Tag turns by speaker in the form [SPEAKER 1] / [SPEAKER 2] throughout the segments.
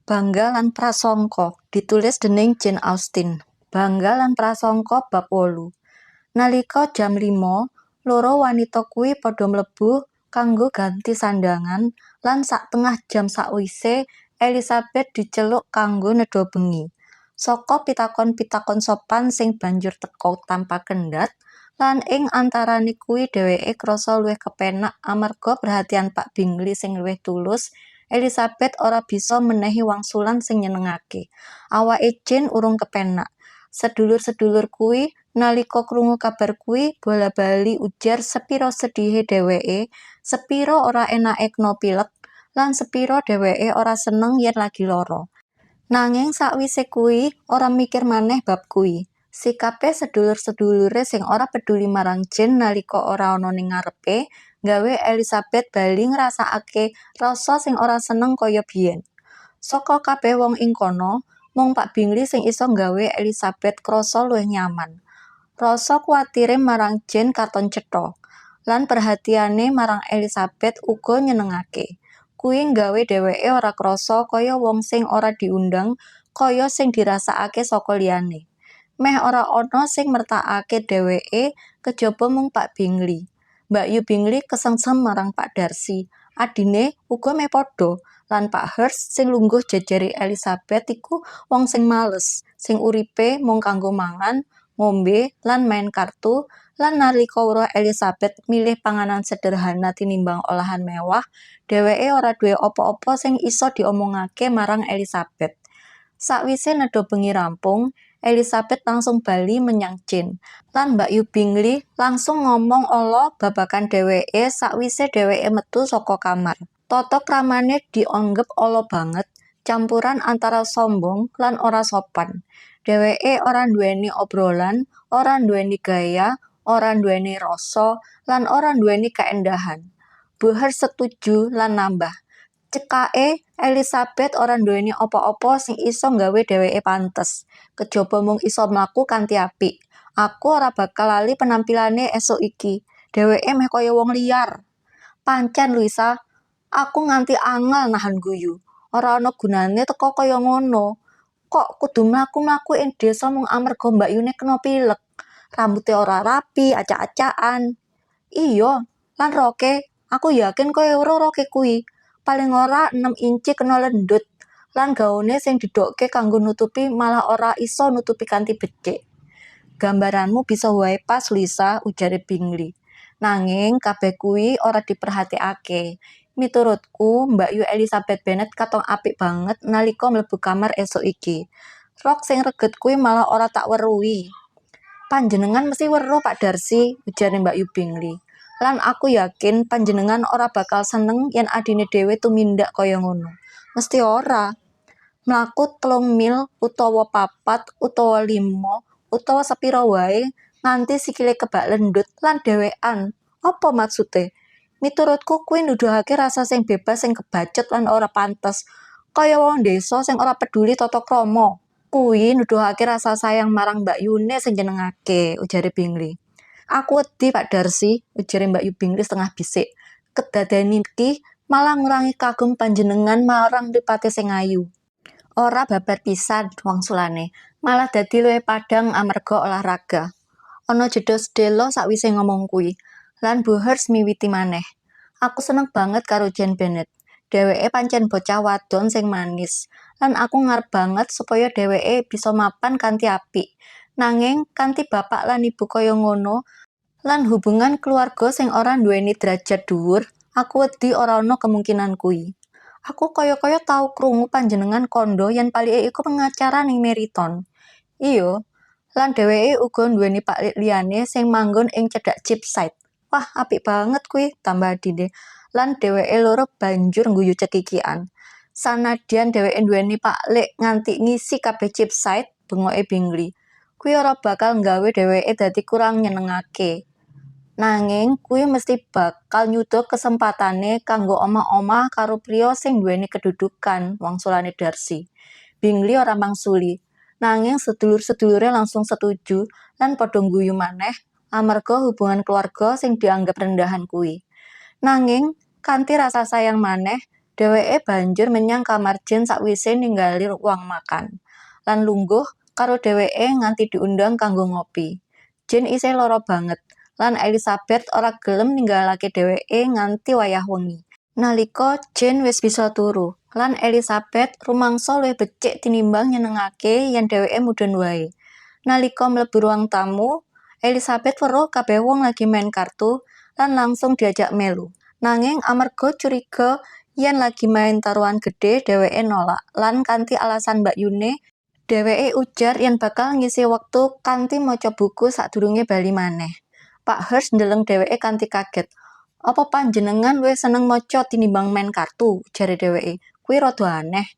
[SPEAKER 1] Bangga lan Prasangka, ditulis dening Jane Austen. Bangga lan Prasangka bab 8. Nalika jam 5, loro wanita kuwi padha mlebu kanggo ganti sandhangan lan satengah jam sawise Elizabeth diceluk kanggo nedha bengi. Saka pitakon-pitakon sopan sing banjur teka tanpa kendhat, lan ing antarane kuwi dheweke krasa luwih kepenak amarga perhatian Pak Bingley sing luwih tulus, Elizabeth ora bisa menehi wangsulan sing nyenengake. Awake Jane urung kepenak. Sedulur-sedulur kuwi nalika krungu kabar kuwi bola-bali ujar sepira sedihe dheweke, sepira ora enake kena pilek, lan sepira dheweke ora seneng yen lagi lara. Nanging sawise kuwi ora mikir maneh bab kuwi. Sikape sedulur-sedulure sing ora peduli marang Jane nalika ora ana ning ngarepe, gawe Elizabeth bali ngrasakake rasa sing ora seneng kaya biyen. Saka kabeh wong ing kono, mung Pak Bingley sing isa nggawe Elizabeth krasa luwih nyaman. Rasa kuwatire marang Jane katon cetha, lan perhatiane marang Elizabeth uga nyenengake. Kuwi nggawe dheweke ora krasa kaya wong sing ora diundang kaya sing dirasakake saka liyane. Meh ora ana sing mertakake dheweke kejaba mung Pak Bingley. Mbakyu Bingley kesengsem marang Pak Darcy, adhine uga meh padha, lan Pak Hurst sing lungguh jejere Elizabeth iku wong sing males, sing uripe mung kanggo mangan, ngombe, lan main kartu, lan nalika weruh Elizabeth milih panganan sederhana tinimbang olahan mewah, dheweke ora duwe apa-apa sing isa diomongake marang Elizabeth. Sawise nedha bengi rampung, Elizabeth langsung bali menyang Jane, lan Mbakyu Bingley langsung ngomong ala babagan dheweke sawise dheweke metu saka kamar. Tata kramane dianggep ala banget, campuran antara sombong lan ora sopan. Dheweke ora nduweni obrolan, ora nduweni gaya, ora nduweni rasa, lan ora nduweni kaendahan. Bu Hurst setuju lan nambah, "Cekake, Elizabeth ora nduweni apa-apa sing isa nggawe dheweke pantes, kejaba mung isa mlaku kanthi apik. Aku ora bakal lali penampilane esuk iki. Dheweke meh kaya wong liar. Pancen, Louisa, aku nganti angel nahan guyu. Ora ana gunane teka kaya ngono. Kok kudu mlaku-mlaku ing desa mung amarga mbakyune kena pilek. Rambute ora rapi, acak-acakan. Iya, lan roke, aku yakin kowe weruh roke kuwi. Paling ora 6 inci kena lendut. Lan gaune sing didokke kanggo nutupi malah ora isa nutupi kanthi becik. Gambaranmu bisa wae pas, Louisa," ujare Bingley. "Nanging kabeh kuwi ora diperhatekake. Miturutku, Mbakyu Elizabeth Bennet katon apik banget nalika mlebu kamar esuk iki. Rok sing reget kuwi malah ora tak weruhi." "Panjenengan mesti weruh Pak Darcy," ujare Mbakyu Bingley. "Lan aku yakin panjenengan ora bakal seneng yen adhine dhewe tumindak kaya ngono. Mesti ora. Mlaku 3 mil utawa 4 utawa 5 utawa sepira wae nganti sikile kebak lendut lan dhewekan. Apa maksude? Miturutku kuwi nuduhake rasa sing bebas sing kebacut lan ora pantes, kaya wong desa sing ora peduli tata krama. Kuwi nuduhake rasa sayang marang mbakyune sing nyenengake," ujare Bingley. "Aku wedi, Pak Darcy," ujare Mbakyu Bingley setengah bisik. "Kedaden iki malah ngurangi kagum panjenengan marang mripate sing ayu." Ora babar pisan wangsulane, malah dadi luwih padhang amarga olahraga. Ana jeda sedhela sawise ngomong kuwi, lan Bu Hurst miwiti maneh. "Aku seneng banget karo Jane Bennet. Dheweke pancen bocah wadon sing manis, lan aku ngarep banget supaya dheweke bisa mapan kanthi apik. Nanging kanthi bapak lan ibu kaya ngono, lan hubungan keluarga sing ora nduweni derajat dhuwur, aku wedi ora ana kemungkinan kuwi. Aku kaya-kaya tau krungu panjenengan kandha yen palike iku pengacara ning Meryton. Iya, lan dheweke uga nduweni paklik liyane sing manggon ing cedhak Cheapside. Wah, apik banget kuwi," tambah adhine. Lan dheweke loro banjur ngguyu cekikikan. "Sanadyan dheweke nduweni paklik nganti ngisi kabeh Cheapside," bengoke Bingley, "kuwi ora bakal nggawe dheweke dadi kurang nyenengake. Nanging kuwi mesti bakal nyuda kesempatane kanggo omah-omah karo priya sing nduweni kedudukan," wangsulane Darcy. Bingley ora mangsuli, nanging sedulur-sedulure langsung setuju lan padha ngguyu maneh amarga hubungan keluarga sing dianggep rendahan kuwi. Nanging kanthi rasa sayang maneh, Dheweke banjur menyang kamar Jane sakwise ninggali ruang makan, lan lungguh karo dheweke nganti diundang kanggo ngopi. Jane isih lara banget, lan Elizabeth ora gelem ninggalake dheweke nganti wayah wengi. Nalika Jane wis bisa turu, lan Elizabeth rumangsa luwih becik tinimbang nyenengake yen dheweke mudhun wae. Nalika mlebu ruang tamu, Elizabeth weruh kabeh wong lagi main kartu lan langsung diajak melu. Nanging amarga curiga yen lagi main taruhan gedhe dheweke nolak lan kanthi alasan mbakyune dheweke ujar yen bakal ngisi wektu kanthi maca buku sadurunge bali maneh. Pak Hurst ndeleng dheweke kanthi kaget. "Apa panjenengan luwih seneng maca tinimbang main kartu?" ujare dheweke. "Kuwi rada aneh."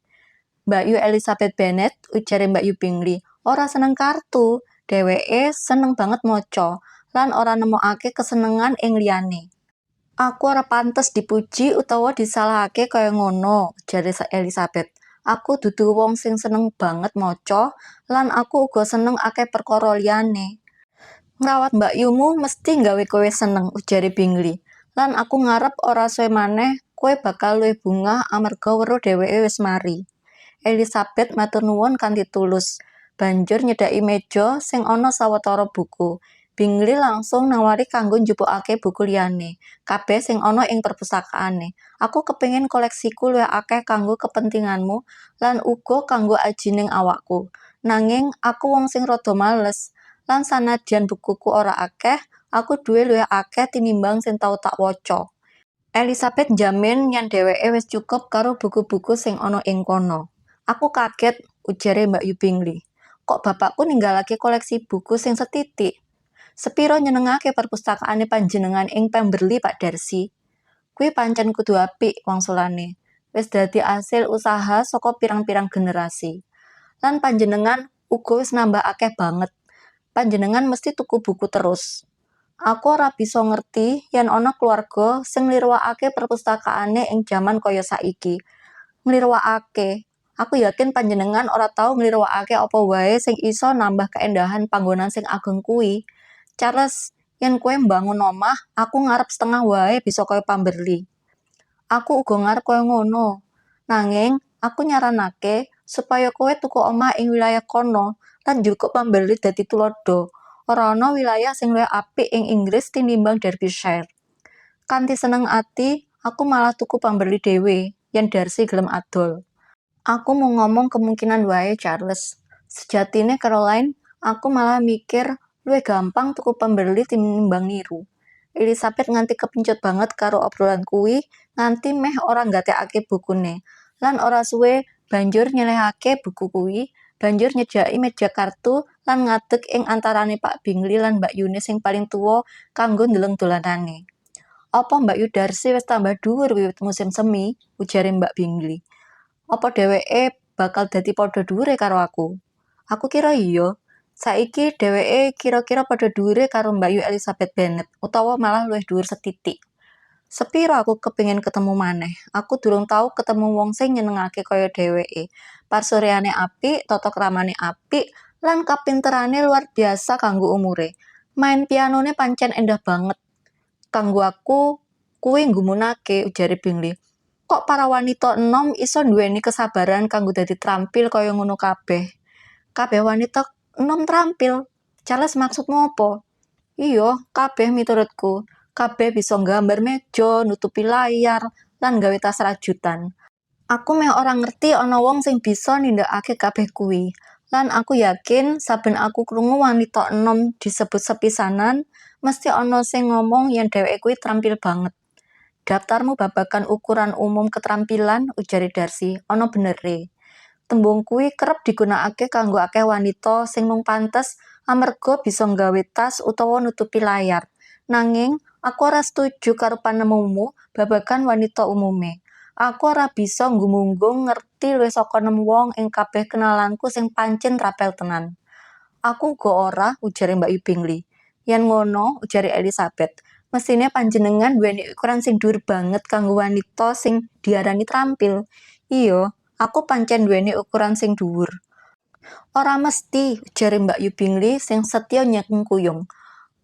[SPEAKER 1] "Mbakyu Elizabeth Bennet," ujare Mbakyu Bingley, "ora seneng kartu. Dheweke seneng banget maca lan ora nemokake kesenengan ing liyane." "Aku ora pantes dipuji utawa disalahake kaya ngono," ujare Elizabeth. "Aku dudu wong sing seneng banget maca lan aku uga seneng akeh perkara liyane." "Ngrawat mbakyumu mesthi nggawe kowe seneng," ujare Bingley. "Lan aku ngarep ora suwe maneh kowe bakal luwih bungah amarga weruh dheweke wis mari." Elizabeth matur nuwun kanthi tulus, banjur nyedhaki meja sing ana sawetara buku. Bingley langsung nawari kanggo njupukake buku liyane, kabeh sing ana ing perpustakaane. "Aku kepengin koleksiku luwih akeh kanggo kepentinganmu lan uga kanggo ajining awakku. Nanging aku wong sing rada males, lan sanadyan bukuku ora akeh, aku duwe luwih akeh tinimbang sing tau tak waca." Elizabeth njamin yen dheweke wis cukup karo buku-buku sing ana ing kono. "Aku kaget," ujare Mbakyu Bingley. "Kok bapakku ninggalake koleksi buku sing sethithik? Sepira nyenengake perpustakaane panjenengan ing Pemberley, Pak Darcy?" "Kuwi pancen kudu apik," wangsulane. "Wis dadi asil usaha saka pirang-pirang generasi. Lan panjenengan uga wis nambah akeh banget. Panjenengan mesti tuku buku terus. Aku ora bisa ngerti yen ana keluarga sing nglirwakake perpustakaane ing jaman kaya saiki. Nglirwakake. Aku yakin panjenengan ora tau nglirwakake apa wae sing isa nambah kaendahan panggonan sing ageng kuwi. Charles, yen kowe mbangun omah, aku ngarep setengah wae bisa kaya Pemberley." "Aku uga ngarep kaya ngono. Nanging aku nyaranake supaya kowe tuku omah ing wilayah kono lan njukuk Pemberley dadi tuladha. Ora ana wilayah sing luwih apik ing Inggris tinimbang Derbyshire. Kanthi seneng ati, aku malah tuku Pemberley dhewe yen Darcy gelem adol." "Aku mung ngomong kemungkinan wae, Charles. Sejatine Caroline, aku malah mikir luwih gampang tuku Pemberley tinimbang niru." Elizabeth nganti kepencut banget karo obrolan kuwi nganti meh ora nggatekake bukune. Lan ora suwe banjur nyelehake buku kuwi, banjur nyedhaki meja kartu lan ngadeg ing antarane Pak Bingley lan mbakyune sing paling tuwa kanggo ndeleng dolanane. "Apa Mbakyu Darcy wis tambah dhuwur wiwit musim semi?" ujare Mbak Bingley. "Apa dheweke bakal dadi padha dhuwure karo aku?" "Aku kira iya. Saiki dheweke kira-kira padha dhuwure karo Mbakyu Elizabeth Bennet, utawa malah luwih dhuwur sethithik. Sepira aku kepengin ketemu maneh. Aku durung tau ketemu wong sing nyenengake kaya dheweke. Parsuryane apik, tata kramane apik, lan kapinterane luar biasa kanggo umure. Main pianone pancen endah banget. Kanggo aku, kuwi nggumunake," ujare Bingley. "Kok para wanita enom isa nduweni kesabaran kanggo dadi trampil kaya ngono kabeh?" "Kabeh wanita enom trampil? Charles, maksudmu apa?" "Iya, kabeh miturutku. Kabeh bisa nggambar meja, nutupi layar, lan gawe tas rajutan. Aku meh ora ngerti ana wong sing bisa nindakake kabeh kuwi. Lan aku yakin saben aku krungu wanita enom disebut sepisanan, mesti ana sing ngomong yen dheweke kuwi trampil banget." "Daftarmu babagan ukuran umum ketrampilan," ujare Darcy, "ana benere. Tembung kuwi kerep digunakake kanggo akeh wanita sing mung pantes amarga bisa nggawe tas utawa nutupi layar. Nanging aku ora setuju karo panemumu babagan wanita umume. Aku ora bisa nggumunggung ngerti luwih saka nem wong ing kabeh kenalanku sing pancen trapel tenan." "Aku uga ora," ujare Mbakyu Bingley. "Yen ngono," ujare Elizabeth, "mesthine panjenengan nduweni ukuran sing dhuwur banget kanggo wanita sing diarani trampil." "Iya, aku pancen nduweni ukuran sing dhuwur." "Ora mesthi," ujare Mbakyu Bingley sing setya nyengkuyung.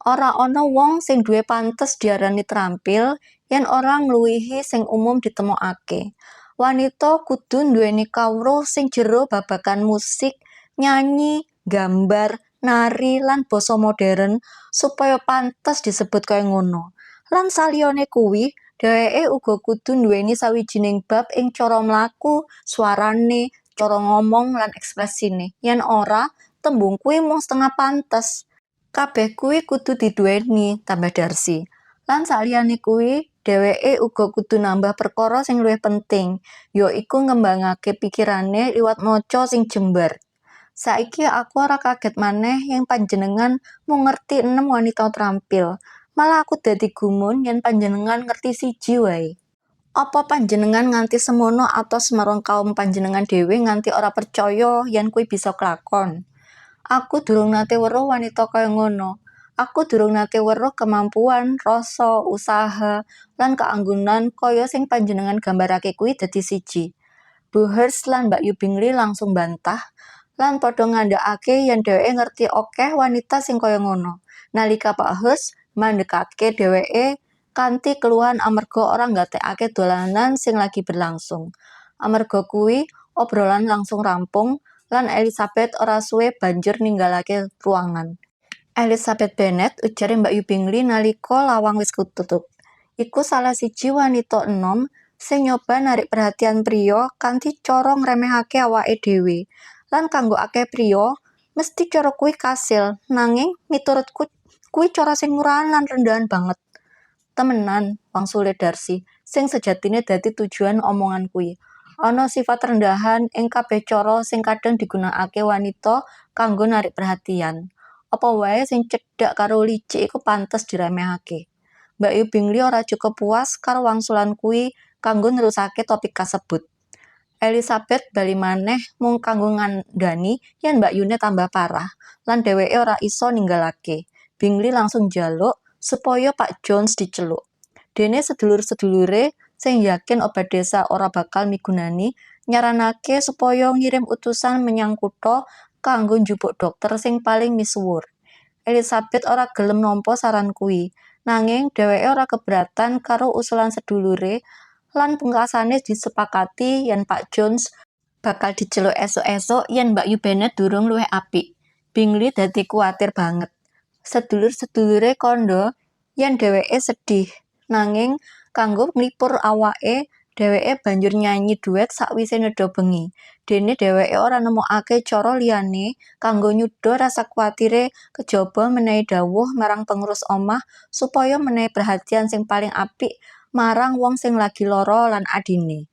[SPEAKER 1] "Ora ana wong sing duwe pantes diarani trampil yen ora ngluwihi sing umum ditemokake. Wanita kudu nduweni kawruh sing jero babagan musik, nyanyi, gambar, nari lan basa modern supaya pantes disebut kaya ngono. Lan saliyane kuwi, dheweke uga kudu nduweni sawijining bab ing cara mlaku, swarane, cara ngomong lan ekspresine. Yen ora, tembung kuwi mung setengah pantes. Kabeh kuwi kudu diduweni, tambah Darcy. Lan saliyane kuwi, dheweke uga kudu nambah perkara sing luwih penting, ya iku ngembangake pikirane liwat maca sing jembar. Saiki aku ora kaget maneh yen panjenengan mung ngerti enem wanita trampil. Malah aku dadi gumun yen panjenengan ngerti siji wae. Apa panjenengan nganti semono atos marang kaum panjenengan dhewe nganti ora percaya yen kuwi bisa klakon? Aku durung nate weruh wanita kaya ngono. Aku durung nate weruh kemampuan, rasa, usaha, lan keanggunan kaya sing panjenengan gambarake kuwi dadi siji. Bu Hurst lan Mbakyu Bingley langsung bantah lan padha ngandhakake yen dheweke ngerti akeh wanita sing kaya ngono. Nalika Pak Hurst mandhegake dheweke kanthi keluhan amarga ora nggatekake dolanan sing lagi berlangsung. Amarga kuwi, obrolan langsung rampung lan Elizabeth ora suwe banjur ninggalake ruangan. Elizabeth Bennet, ujare Mbakyu Bingley nalika lawang wis ketutup, iku salah siji wanita enom sing nyoba narik perhatian priya kanthi cara ngremehake awake dhewe. Lan kanggo akeh priya, mesthi cara kuwi kasil, nanging miturutku kuwi cara sing murahan lan rendahan banget. Temenan, wangsule Darcy, sing sejatine dadi tujuan omongan kuwi. Ana sifat rendahan ing kabeh cara sing kadang digunakake wanita kanggo narik perhatian. Apa wae sing cedhak karo licik iku pantes diremehake. Mbakyu Bingley ora cukup puas karo wangsulan kuwi kanggo nerusake topik kasebut. Elizabeth bali maneh mung kanggo ngandhani yen mbakyune tambah parah, lan dheweke ora isa ninggalake. Bingley langsung njaluk supaya Pak Jones diceluk. Dene sedulur-sedulure sing yakin obat desa ora bakal migunani, nyaranake supaya ngirim utusan menyang kutha kanggo njupuk dokter sing paling misuwur. Elizabeth ora gelem nampa saran kuwi, nanging dheweke ora keberatan karo usulan sedulure lan pungkasane disepakati yen Pak Jones bakal diceluk esuk-esuk yen Mbakyu Bennet durung luwih apik. Bingley dadi kuwatir banget. Sedulur-sedulure kandha yen dheweke sedih, nanging kanggo nglipur awake, dheweke banjur nyanyi duet sakwise nedha bengi. Dene dheweke ora nemokake cara liyane kanggo nyuda rasa kuwatire kejaba menehi dhawuh marang pengurus omah supaya menehi perhatian sing paling apik marang wong sing lagi lara lan adhine.